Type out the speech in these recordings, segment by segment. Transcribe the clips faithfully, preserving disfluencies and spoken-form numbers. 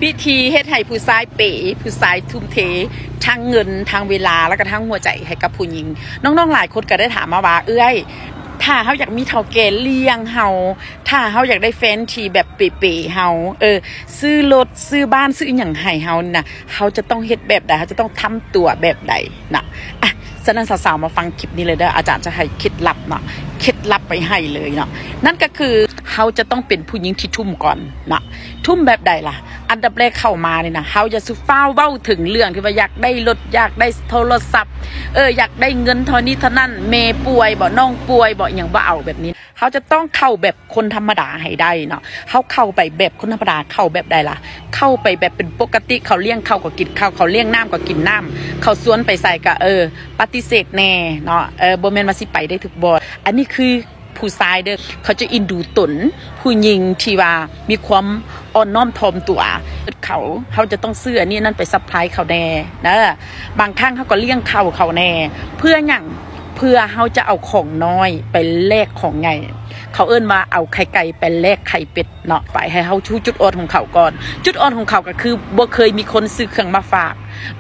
วิธีเฮ็ดให้ผู้ชายเป๋ ผู้ชายทุ่มเททั้งเงินทั้งเวลาแล้วก็ทั้งหัวใจให้กับผู้หญิง น้องๆหลายคนก็ได้ถามมาว่า เอื้อย ถ้าเฮาอยากมีเฒ่าแก่เลี้ยงเฮา ถ้าเฮาอยากได้แฟนที่แบบเป๋ๆเฮา เออ ซื้อรถซื้อบ้านซื้ออหย่างให้เฮานี่นะ เฮาจะต้องเฮ็ดแบบใด เฮาจะต้องทำตัวแบบใดนะ อ่ะ ฉะนั้นสาวๆมาฟังคลิปนี้เลยเด้อ อาจารย์จะให้เคล็ดลับเนาะ เคล็ดลับไปให้เลยเนาะ นั่นก็คือเฮาจะต้องเป็นผู้หญิงที่ทุ่มก่อนเนาะ ทุ่มแบบใดล่ะ อันดับแรกเข้ามานี่นะ เฮาอย่าสุฟ้าวเว้าถึงเรื่องที่ว่าอยากได้รถ อยากได้โทรศัพท์ เออ อยากได้เงินเท่านี้เท่านั้น แม่ป่วยบ่ น้องป่วยบ่ อหย่างบ่เอาแบบนี้ เฮาจะต้องเข้าแบบคนธรรมดาให้ได้เนาะ เฮาเข้าไปแบบคนธรรมดา เข้าแบบใดล่ะ เข้าไปแบบเป็นปกติ เขาเลี้ยงข้าวก็กินข้าว เขาเลี้ยงน้ำก็กินน้ำ เขาชวนไปไสก็ เออ ปฏิเสธแน่เนาะ เออ บ่แม่นว่าสิไปได้ทุกบ่อน อันนี้คือผู้ชายเด้อ เขาจะเอ็นดูตน ผู้หญิงที่ว่ามีความอ่อนน้อมถ่อมตัว เขา เฮาจะต้องซื้ออันนี้นั่นไปซัพพลายเขาแน่นะ บางครั้งเฮาก็เลี้ยงข้าวเขาแน่ เพื่อหยัง เพื่อเฮาจะเอาของน้อยไปแลกของใหญ่ เขาเอิ้นว่าเอาไข่ไก่ไปแลกไข่เป็ดเนาะ ไปให้เฮาฮู้จุดอ่อนของเขาก่อน จุดอ่อนของเขาก็คือบ่เคยมีคนซื้อเครื่องมาฝาก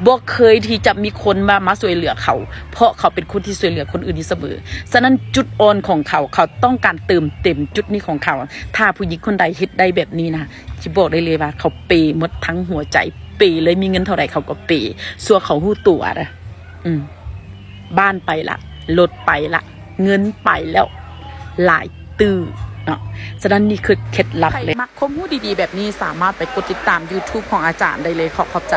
บ่เคยที่จะมีคนมา มาช่วยเหลือเขา เพราะเขาเป็นคนที่ช่วยเหลือคนอื่นอยู่เสมอ ฉะนั้นจุดอ่อนของเขา เขาต้องการเติมเต็มจุดนี้ของเขา ถ้าผู้หญิงคนใดเฮ็ดได้แบบนี้นะ สิบอกได้เลยว่าเขาเปย์หมดทั้งหัวใจ เปย์เลย มีเงินเท่าใดเขาก็เปย์ ชั่วเขาฮู้ตัวนะ อืม บ้านไปละ รถไปละ เงินไปแล้ว หลายตื้อเนาะ ฉะนั้นนี่คือเคล็ดลับเลย มักความรู้ดีๆแบบนี้สามารถไปกดติดตาม YouTube ของอาจารย์ได้เลย ขอขอบใจ